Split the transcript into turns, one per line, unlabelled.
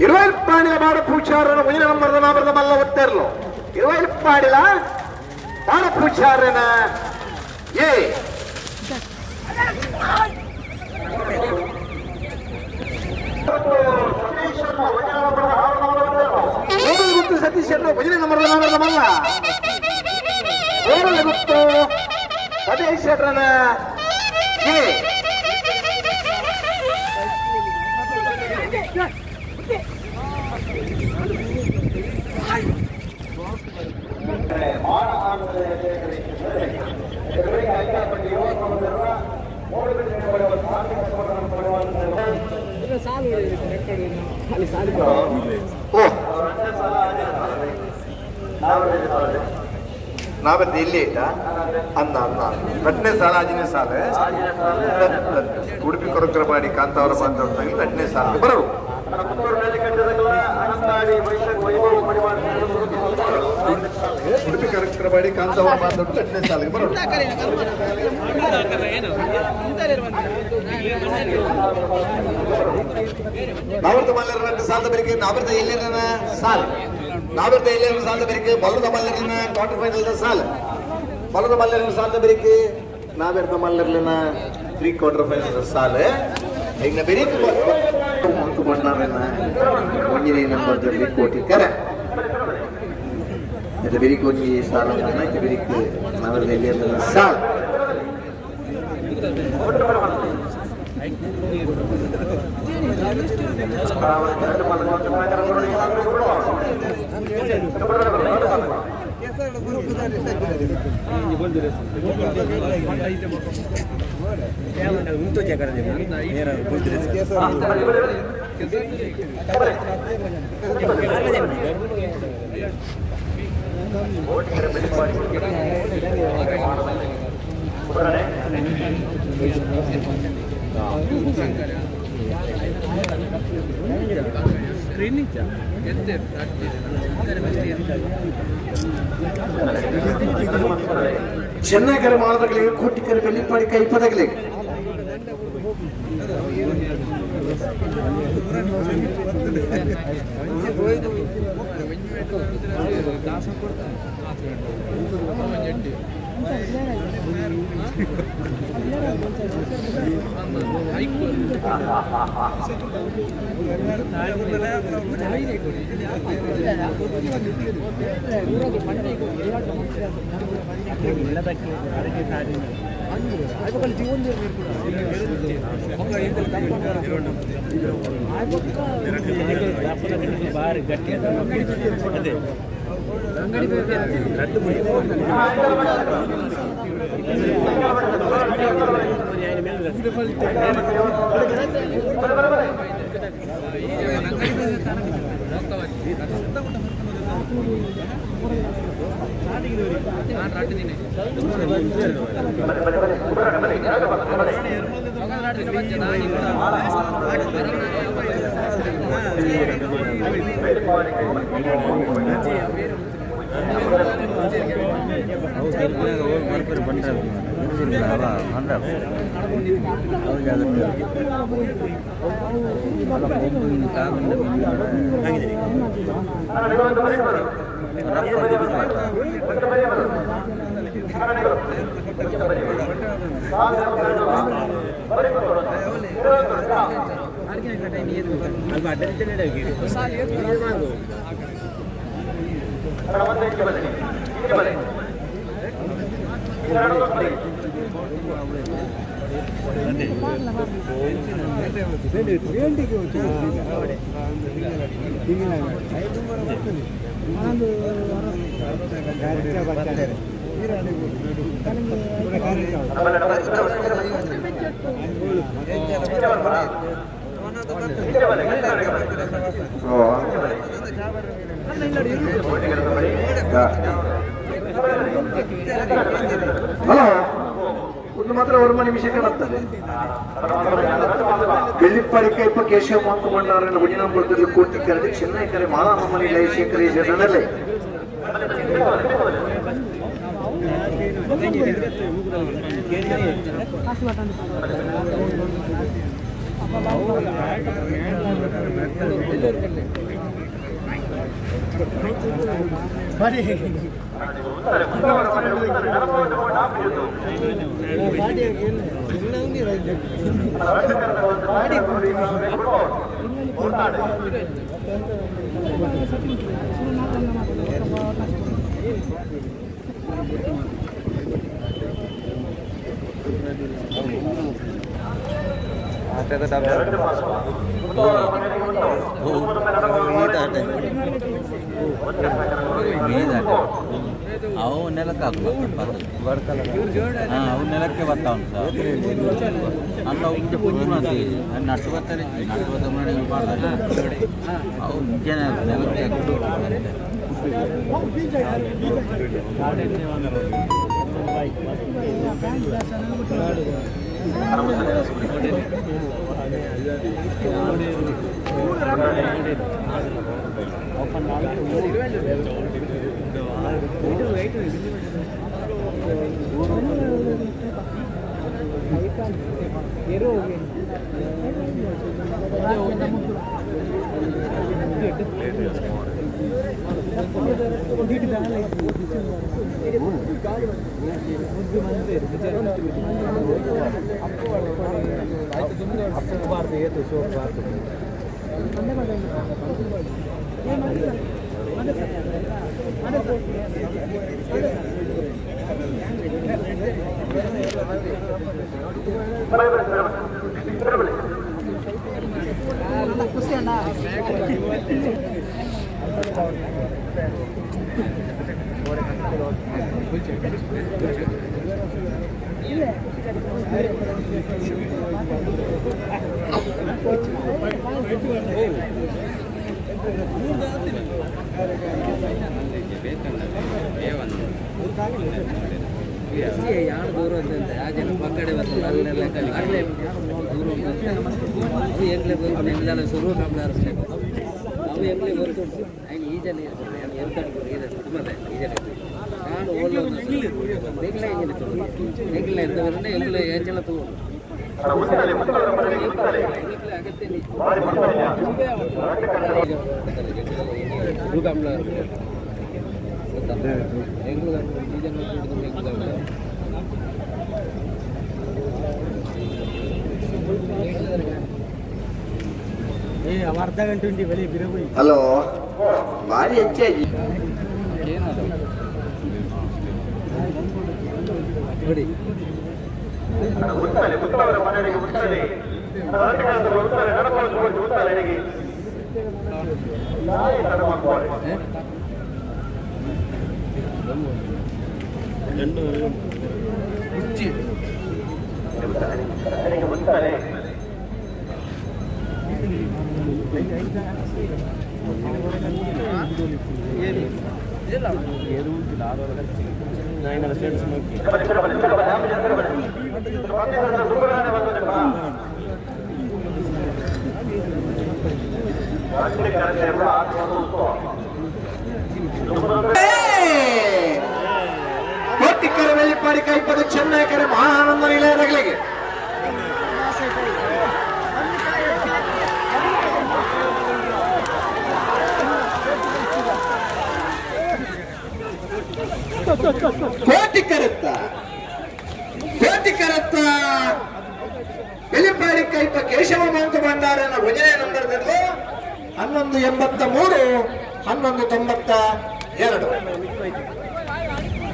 ಇರುವೈಪಾಡಿಲ ಬಾಡ ಪೂಚಾರನ ಒಂಜಿನ ನಂಬರ್ದ ನಾಬರ್ದ ಮಲ್ಲ ಒತ್ತೇರ್ಲು ಇರುವೈಪಾಡಿಲ ಬಾಡ ಪೂಚಾರನ ಏ ಗುತ್ತು ಸತೀಶ್ ಒಂಜಿನ ನಂಬರ್ದ ನಾಬರ್ದ ಮಲ್ಲ ಗುತ್ತು ಸತೀಶ್ ಶೆಟ್ರನ ಏ ನಾವತ್ತು ಇಲ್ಲಿ ಇಟ್ಟ ಅನ್ನ ಅನ್ನ ರಟ್ನೆ ಸಾಲ ಆಜಿನ ಸಾಲ ಉಡುಪಿ ಕೊರಕರಪಾಡಿ ಕಾಂತಾವರ ಬಾಂಧವ ರಟ್ನೆ ಸಾಲ ಬರೋರು ಉಡುಪಿ ಕರಕರಪಾಡಿ ಕಾಂತಾವರ ಬಾಂಧವ ರಟ್ನೆ ಸಾಲಿಗೆ ಬರೋರು. ನಾವರ್ತ ಮಲ್ಲರ ಸಾಲದ ಬೆರಿಕೆ ನಾವರ್ತ ಎಲ್ಲರ ಸಾಲ ನಾವರ್ತ ಎಲ್ಲರ ಸಾಲದ ಬೆರಿಕೆ ಬಲ್ಲದ ಮಲ್ಲರನ ಕ್ವಾರ್ಟರ್ ಫೈನಲ್ ಸಾಲ ಬಲ್ಲದ ಮಲ್ಲರ ಸಾಲದ ಬೆರಿಕೆ ನಾವೆರ್ತ ಮಲ್ಲರ್ಲನ ಪ್ರೀ ಕ್ವಾರ್ಟರ್ ಫೈನಲ್ ಸಾಲ ಈಗ ಬೆರಿಕೆ ಬಂಡಾರನ ಒಂಜಿನೇ ನಂಬರ್ ಕೋಟಿ ಕರೆ ಇದು ಬೆರಿಕೆ ಒಂಜಿ ಸಾಲ ಬೆರಿಕೆ ನಾವೆಲ್ಲ ಎಲ್ಲರ ಸಾಲ ಚೆನ್ನೈಕರೆ ಮಾಳದಗಳಿಗೆ ಕೋಟಿಕರೆ ಬೆಳ್ಳಿಪಾಡಿ ಕೈಪದಗಳಿಗೆ ಹಲೋ, ಒಂದು ಮಾತ್ರ ಒಂದು ನಿಮಿಷಕ್ಕೆ ಬರ್ತದೆ. ಬೆಳ್ಳಿಪ್ಪಾಡಿ ಕೈಪ ಕೇಶವ ಮಾತುಕೊಂಡವರನ್ನು ಗುಣಿನಂಬುರದಲ್ಲಿ ಕೂರ್ತಿ ಕರೆದು ಚೆನ್ನೈ ಕರೆ ಮಾಲಾಮನಿ ಲಯಶೇಖರಿ ಜನರಲ್ಲೇ.
ಅವು ನೆಲಕ್ಕೆ ಅವು ನೆಲಕ್ಕೆ ಬರ್ತಾ ಉಂಟು ಅಂತ ನಟ್ಟು ಬರ್ತಾರೆ ನಟ್ಟು ಬರ್ತಾ ಮಾಡ್ತಾರೆ ಅವು ಮುಂಚೆನೆ ನೆಲಕ್ಕೆ
ಹಲೋ ಭಾರಿ ಹೆಚ್ಚಾಗಿ ಕೋಟಿಕ್ಕರ ವೆಲ್ಲಿಪಾಡಿ ಕೈಪದ ಚೆನ್ನೈಕರ ಮಹಾನಂದ ನಿಲಯಗಳಿಗೆ ಕೋಟಿಕರತ್ತ ಕೋಟಿಕರತ್ತ ಬೆಲಿಪಾಡಿ ಕೈಪ ಕೇಶವ ಮಂತು ಭಂಡಾರನ ಭಜನೆ ನಂಬರ್ದಲ್ಲಿ 1183 1192.